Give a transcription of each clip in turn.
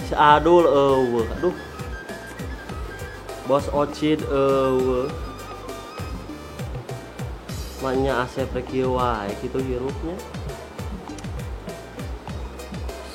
Si Adul eueuh, aduh. Bos Ocid eueuh. Manya Asep rek kieu wae kitu hirupnya.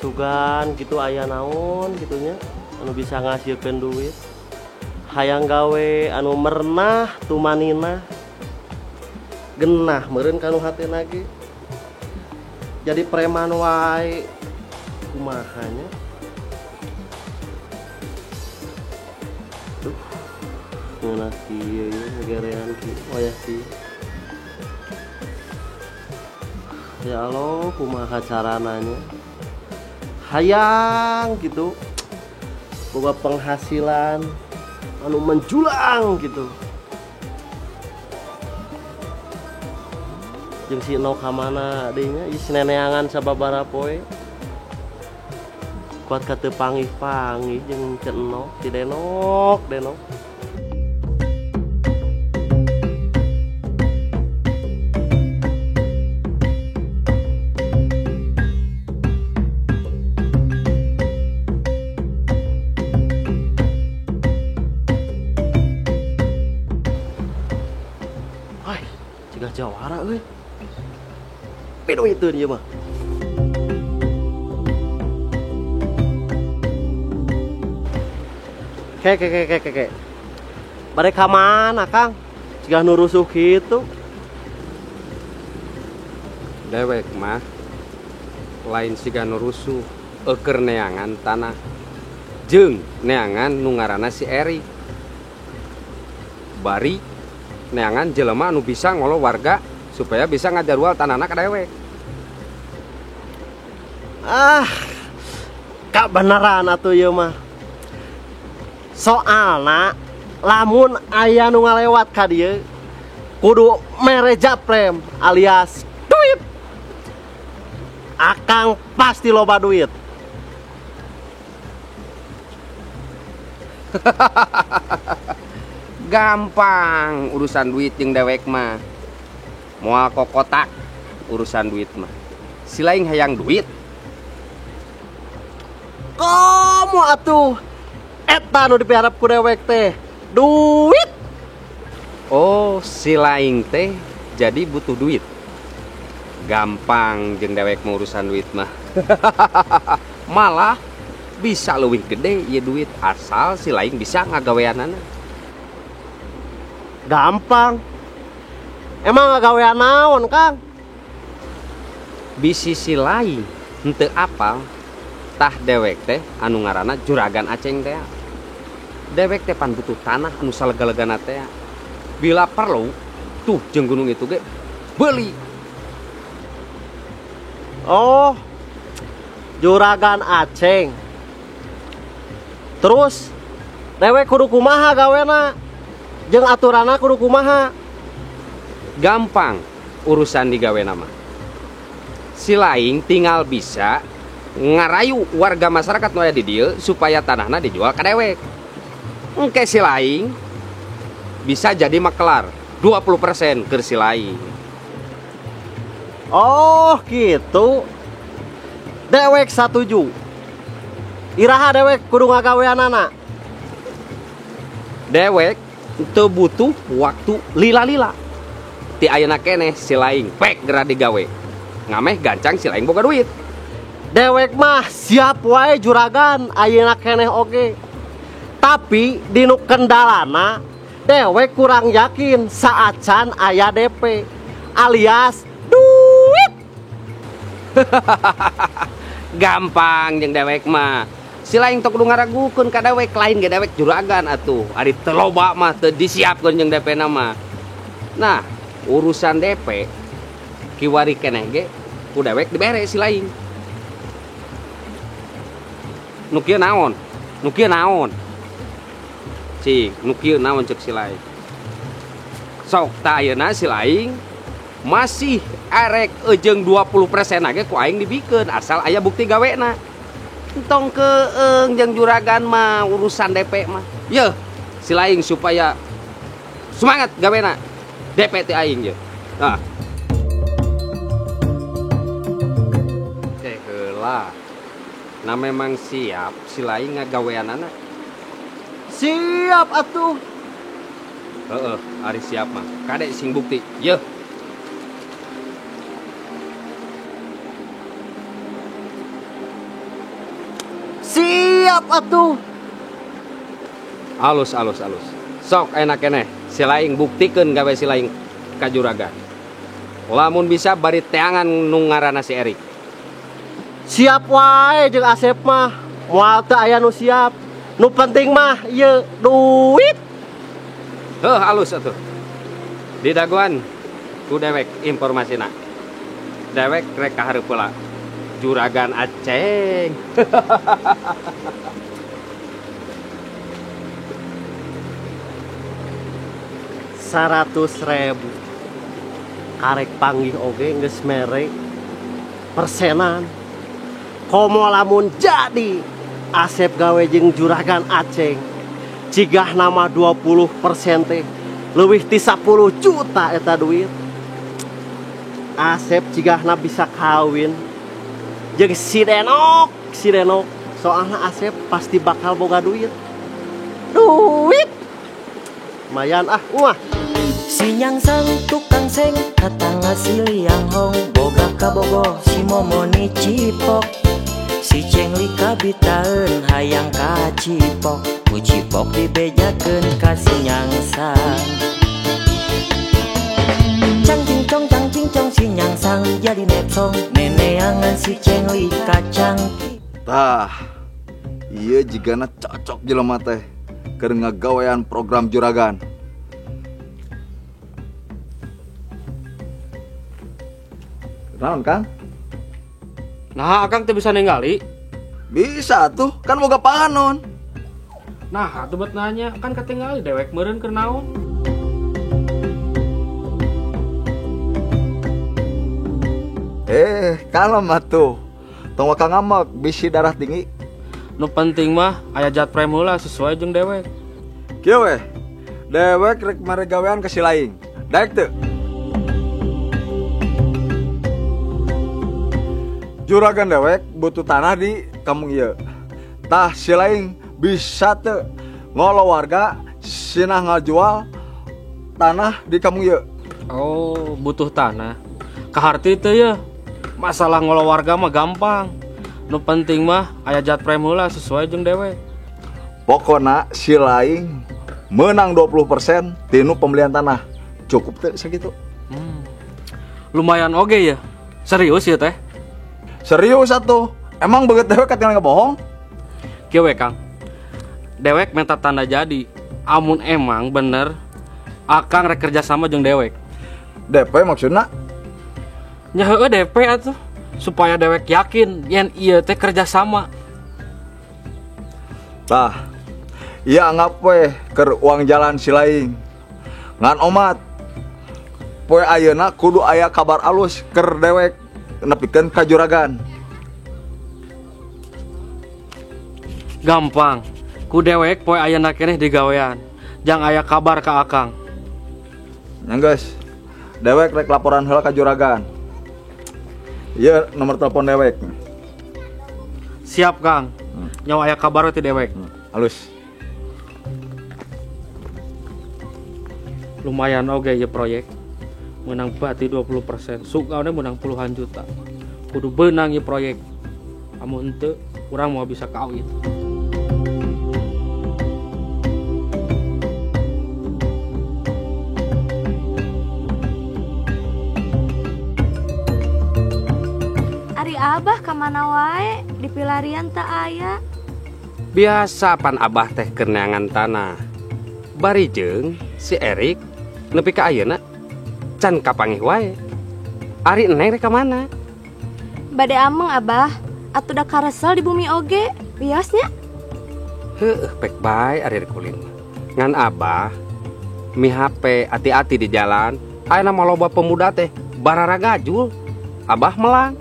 Sugan gitu aya naon gitunya anu bisa ngasilkeun duit. Hayang gawe anu merenah tumanina. Genah meureun kanu hatena ge. Jadi preman wae kumaha nya. Duh, ngeunah kieu ieu ngegerean kieu wayah kieu. Ya Allah, kumaha carananya? Hayang gitu, boga penghasilan anu menjulang gitu. Jeung si Nok ka mana deui nya, ieu si neneangan sababaraha poe. Kuat ka teu panggih-panggih jeung Ceu Nok, si Denok, Denok. Hai, cegah jawara euy. Piduiteun ieu mah. Ke ke ke ke ke ke. Bade ka mana, Kang? Cigah nu rusuh kitu. Dewek mah lain siga nu rusuh, eueur neangan tanah. Jeung neangan nu ngaranna si Erik. Bari neangan jelema nu bisa ngolo warga supaya bisa ngajarual tanahna ka dewek. Ah, kabeneran atuh ieu mah. Soalna lamun aya nu ngalewat ka dieu kudu mere japrem alias duit. Akang pasti loba duit. Gampang urusan duit jeung dewek mah. Moal kokotak urusan duit mah. Si lain hayang duit. Komo atuh eta nu dipiharap ku dewek teh duit. Oh, si lain teh jadi butuh duit. Gampang jeung dewek mah urusan duit mah. Malah bisa leuwih gede ieu duit asal si lain bisa ngagaweanana. Gampang. Emang ngagawean naon, Kang? Bisi si lain henteu apal tah dewek teh anu ngaranna Juragan Aceng teh. Dewek teh pan butuh tanah anu salega-legana teh. Bila perlu tuh jeung gunung itu ge beli. Oh, Juragan Aceng. Terus dewek kudu kumaha gawena? Jeung aturanna kudu kumaha? Gampang urusan digawena mah. Si lain tinggal bisa ngarayu warga masyarakat nu aya di dieu supaya tanahna dijual ka dewek. Engke si lain bisa jadi makelar 20% keur si lain. Oh, gitu. Dewek satuju. Iraha dewek kudu ngagaweanana. Dewek teu butuh waktu lila-lila. Ti ayeuna keneh si lain pek geura digawe. Ngameh gancang si lain boga duit. Dewek mah siap wae juragan ayeuna keneh oge. Tapi dinu kendalana dewek kurang yakin saacan aya DP alias duit. Gampang jeung dewek mah. Si lain teu kudu ngaragukeun ka dewek, lain ge dewek juragan atuh. Ari teu loba mah teu disiapkeun jeung DP na mah. Nah, urusan DP kiwari keneh ge ku dewek dibere si lain. Nu kieu naon? Nu kieu naon? Cik, nu kieu naon ceuk si lain. Sok tah ayeuna si lain masih arek jeung 20% ge ku aing dibikeun asal aya bukti gawena. Entong keeng jeung juragan mah urusan DP mah. Yeuh, si lain supaya semangat gawena. DP teh aing ye. Nah. Teh heula. Nah memang siap si lain ngagaweanana. Siap atuh. Heeh, ari siap mah. Kade sing bukti. Yeuh. Siap atuh. Alus alus alus. Sok enak keneh. Si lain buktikeun gawe si lain ka juragan. Lamun bisa bari teangan nu ngaranna si Erik. Siap wae jeung Asep mah. Moal teu aya nu siap. Nu penting mah ieu duit. Heuh alus atuh. Didagoan ku dewek informasina. Dewek rek ka hareup heula. Juragan Aceng. 100.000. Karek panggih oge geus mere persenan. Komo lamun jadi Asep gawe jeung Juragan Aceng. Cigah nama 20% teh leuwih ti 10 juta eta duit. Asep cigahna bisa kawin jeung si Denok, si Denok. Soalna Asep pasti bakal boga duit. Duit. Lumayan ah, wah. Si nyangsang tukang seng katanga si liang hong boga kabogoh si momoni cipok. Si cengli kabitaeun hayang kacipok, ku cipok dibejakeun ka si nyangsang. Cang cing cong cang cing cong si nyangsang jadi nepsong neneangan si cengli kacang. Tah, ieu jigana cocok jelema teh keur ngagawean program juragan. Naon, Kang? Nah, Akang teh bisa ninggali? Bisa tuh, kan boga panon. Nah, atuh bet nanya, kan katinggali dewek meureun keur naon? Kalem atuh. Tong waka ngamek bisi darah tinggi. Nu penting mah aya jat prem heula sesuai jeung dewek. Kieu weh. Dewek rek mere gawean ka si laing. Daek teu? Juragan dewek butuh tanah di kampung ieu. Tah si laing bisa teu ngolo warga sinah ngajual tanah di kampung ieu. Oh, butuh tanah. Kaharti teu ya. Masalah ngolo warga mah gampang. Nu penting mah aya jat prem heula sesuai jeung dewek. Pokona si laing menang 20% tinu pembelian tanah. Cukup teu sakitu? Lumayan oge ya. Serius ya teh? Serius atuh. Emang beget dewek katinggalan ngebohong? Kieu we Kang. Dewek minta tanda jadi. Amun emang bener Akang rek kerja sama jeung dewek. DP maksudna? Nya heueuh DP atuh. Supaya dewek yakin yen ieu teh kerja sama. Tah. Ieu anggap we keur uang jalan si laing. Ngan omat. Poe ayeuna kudu aya kabar alus keur dewek nepikeun ka juragan. Gampang. Ku dewek poe ayeuna keneh digawean. Jang aya kabar ka Akang. Nya geus. Dewek rek laporan heula ka juragan. Ieu nomor telepon dewek. Siap, Kang. Nyawa aya kabar ti dewek. Halus. Lumayan oge ieu proyek. Menang bati 20%. Sugaone menang puluhan juta. Kudu beunang ieu proyek. Amun henteu urang moal bisa kawin. Ari Abah kamana wae dipilarian teu aya. Biasa pan Abah teh keur neangan tanah. Bari jeung si Erik nepi ka ayeuna can kapanggih wae. Ari neng rek ka mana? Bade ameng Abah, atuh da karesel di bumi oge, wiosnya. Heueuh pek bae ari rek ulin. Ngan Abah mi HP ati-ati di jalan, ayeuna mah loba pemuda teh bararagajul. Abah melang.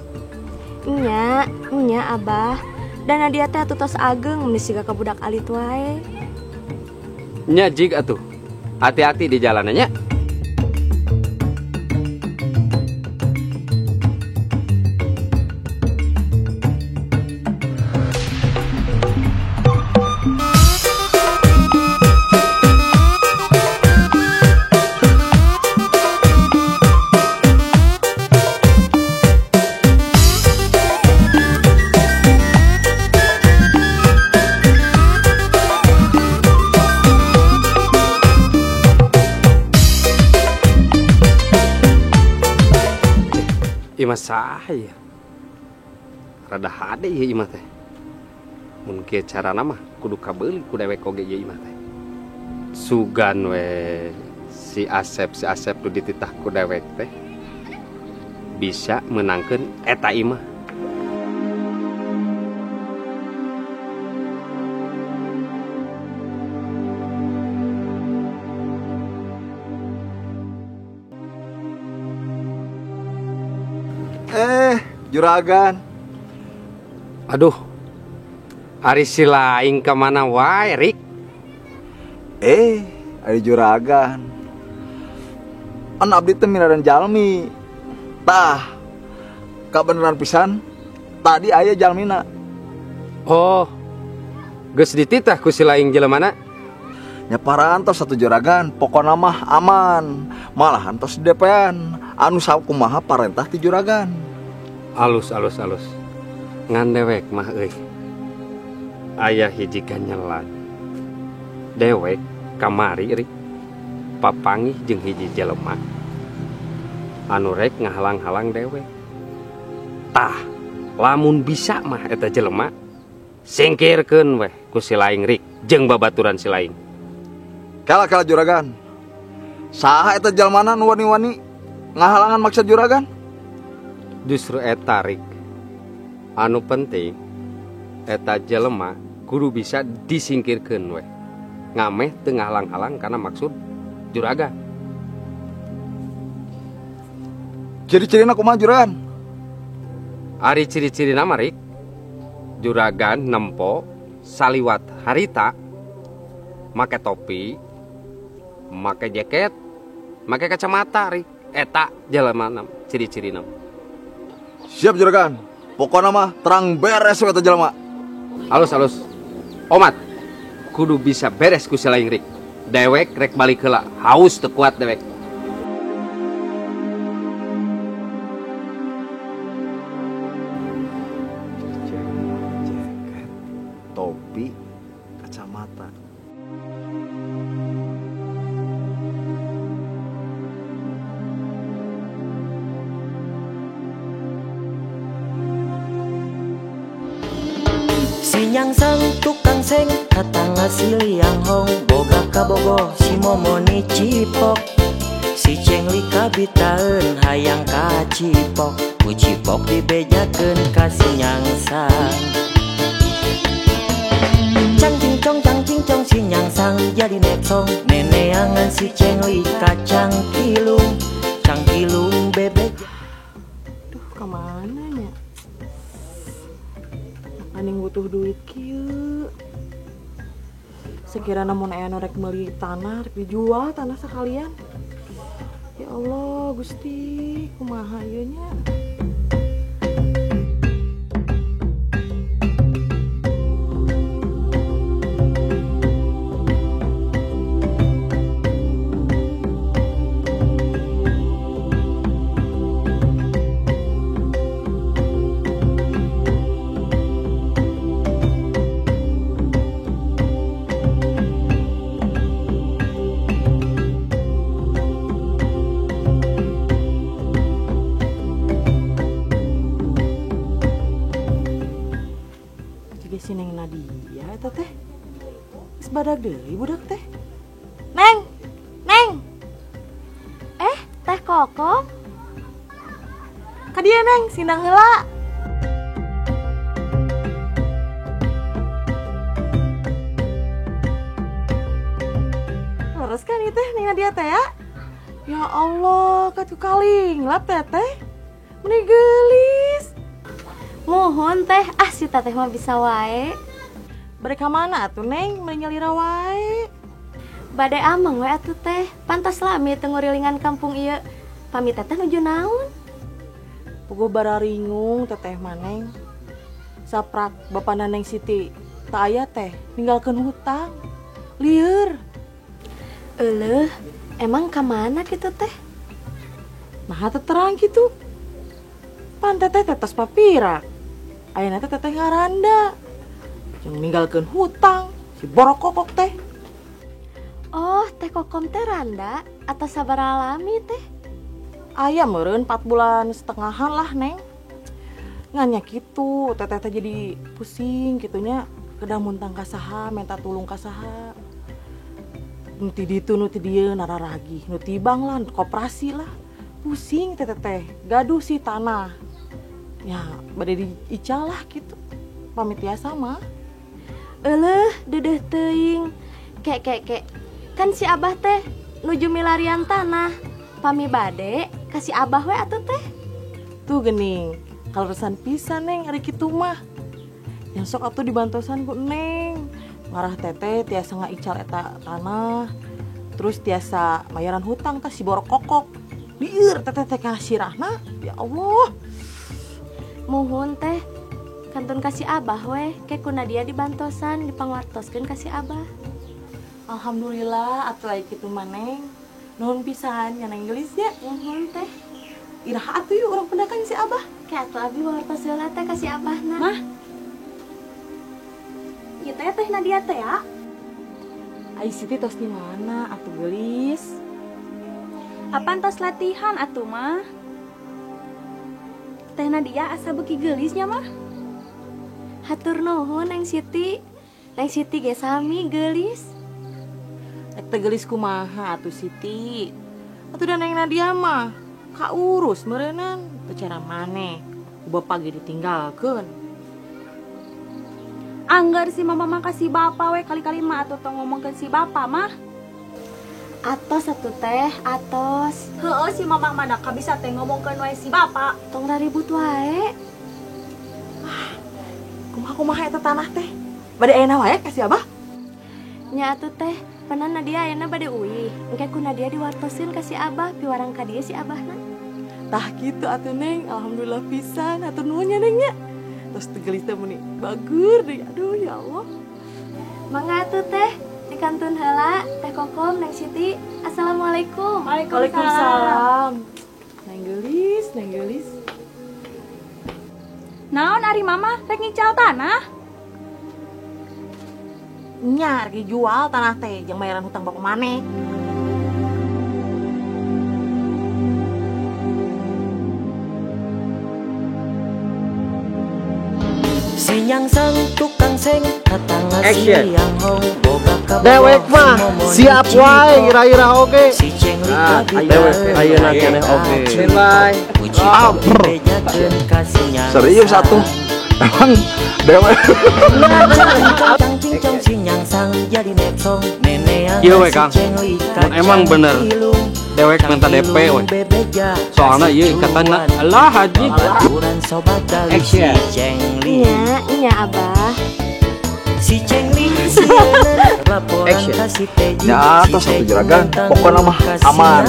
Nya, nya Abah. Dana dia teh atuh tos ageng mun siga ka budak alit wae. Nya jig atuh. Hati-hati di jalanannya. Imah saha ieu? Rada hade ieu imah teh. Mun kieu carana mah kudu kabeuli ku dewek oge ieu imah teh. Sugan we si Asep nu dititah ku dewek teh bisa menangkeun eta imah. Juragan. Aduh. Ari si laing ka mana wae, Rik? Ari juragan. An abdi teh minaran jalmi. Tah. Kabeneran pisan tadi aya jalmina. Oh. Geus dititah ku si laing jelemana? Nya parantos satu juragan, pokona mah aman. Malahan tos DP-an. Anu sakumaha parentah ti juragan. Alus. Ngan dewek mah euy. Aya hiji ganyelan. Dewek kamari Rik papangih jeung hiji jelema anu rek ngahalang-halang dewek. Tah, lamun bisa mah eta jelema singkirkeun weh ku si laing Rik jeung babaturan si laing. Kala-kala juragan. Saha eta jelmana nu wani-wani ngahalangan maksa juragan? Justru eta Rik, anu penting eta jelema kudu bisa disingkirkeun weh. Ngameh teu ngahalang-halang karena maksud juragan. Ciri-cirina kumaha juragan? Ari ciri-cirina mah Rik, juragan nempo saliwat harita make topi, make jaket, make kacamata Rik. Eta jelema ciri-cirina. Siap juragan. Pokokna mah terang beres we eta jelema. Alus. Omat kudu bisa beres ku si laing Rik. Dewek rek balik heula, haus teu kuat dewek. Jaket, topi, kacamata. Si nyangsang tukang seng tatangga si liang hong boga kabogoh si momoni cipok si cengli kabitaeun hayang kacipok ku cipok dibejakeun ka si nyangsang. Cang cincong cang cincong si nyangsang jadi nepsong neneangan si cengli kacang kilung cang kilung bebek. Duh, kemana nya? Aning butuh duit kieu. Sekiranya mun aya nu rek meuli tanah, rek dijual tanah sekalian. Ya Allah, Gusti, kumaha ieu nya? Si Neng Nadia eta teh geus badag deui budak teh. Neng, Neng. Teh Kokom. Ka dieu Neng, sindang heula. Leres kan ieu teh Neng Nadia teh ya? Ya Allah, katuh kaling lap teh. Meni geulis. Muhun teh, si teteh mah bisa wae. Bade ka mana atuh Neng, meni nyalira wae. Bade ameng we atuh teh, pantas lami teu ngurilingan kampung ieu. Pamit teteh nuju naon? Puguh bararingung teteh mah Neng. Saprak bapana Neng Siti tak aya teh ninggalkeun hutang. Lieur. Euleuh, emang ka mana kitu teh? Nah teu terang kitu. Pan teteh tetes papira. Ayeuna teh teteh ngaranda. Jeung ninggalkeun hutang si borokokok teh. Oh, teh Kokom teh randa atau sabaraha lami teh? Aya meureun 4 bulan setengahan lah, Neng. Ngan nya kitu, teteh teh jadi pusing kitunya. Kedah muntang ka saha, minta tulung ka saha. Nu ti ditu nu ti dieu nararagih, nu ti bank lah, koperasi lah. Pusing teteh teh, gaduh sih tanah. Ya, bade diical lah gitu. Pamit tiasa mah. Euleuh, deudeuh teuing. Kek kek kek. Kan si Abah teh nuju milarian tanah. Pami bade kasih Abah we atuh teh. Tuh gening, kaleresan pisan Neng ari kitu mah. Yang sok atuh dibantosan ku Neng. Ngarah teteh tiasa ngaical eta tanah. Terus tiasa mayaran hutang tah si borok kokok. Lieur teteh teh kana sirahna. Ya Allah. Muhun teh kantun kasih Abah we, ke ku Nadia dibantosan, dipangwartoskeun kasih Abah. Alhamdulillah atuh aya kitu mah Neng. Nuhun pisan nya Neng geulis nya. Muhun teh. Iraha atuh yuk urang pendakan si Abah. Ke atuh abi wartos heula teh kasih Abahna. Mah. Ieu teh teh Nadia teh ya. Ai Siti tos di mana atuh geulis? Apan tos latihan atuh mah? Teh Nadia asa beuki geulis nya mah. Hatur nuhun Neng Siti. Neng Siti ge sami geulis. Rek teh geulis kumaha atuh Siti? Atuh da Neng Nadia mah kaurus meureunnan teu cara maneh. Ku bapak ge ditinggalkeun. Anggar si mama mah ka si bapak we kali-kali mah atuh tong ngomongkeun si bapak mah. Atos atuh teh, atos. Heueuh si mama mah da kabisa teh ngomongkeun wae si bapak. Tong raribut wae. Ah, kumaha kumaha eta tanah teh? Bade ayeuna wae ka si Abah? Nya atuh teh, panan Nadia ayeuna bade uih. Engke ku Nadia diwartoseun ka si Abah, piwarang ka dieu si Abahna. Tah kitu atuh Neng, alhamdulillah pisan hatur nuhun nya Neng nya. Terus teu geulis teh meuni bager deui. Aduh ya Allah. Mangga atuh teh, dikantun heula Teh Kokom Neng Siti. Assalamualaikum. Waalaikumsalam. Neng geulis, Neng geulis. Naon ari mama rek ngical tanah? Nya rek dijual tanah teh jeung bayaran hutang bapak maneh. Si nyangsang tukang seng tatangga si liang hong boga kabogoh. Dewek mah siap wae ira-ira oge. Si cengli dewek ayeuna keneh oge. Serius atuh. Emang dewek. Iya we Kang. Emang bener dewek minta DP we. Soalnya iya ikatanna alah haji. Action. Nya, nya Abah. Action. Ya atas satu juragan, pokoknya mah aman.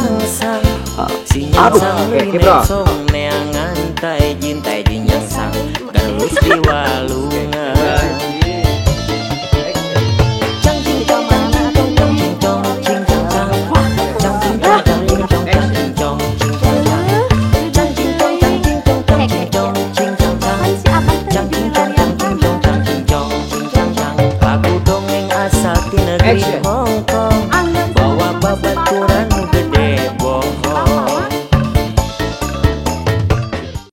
Aduh, oke, Kibra. Action.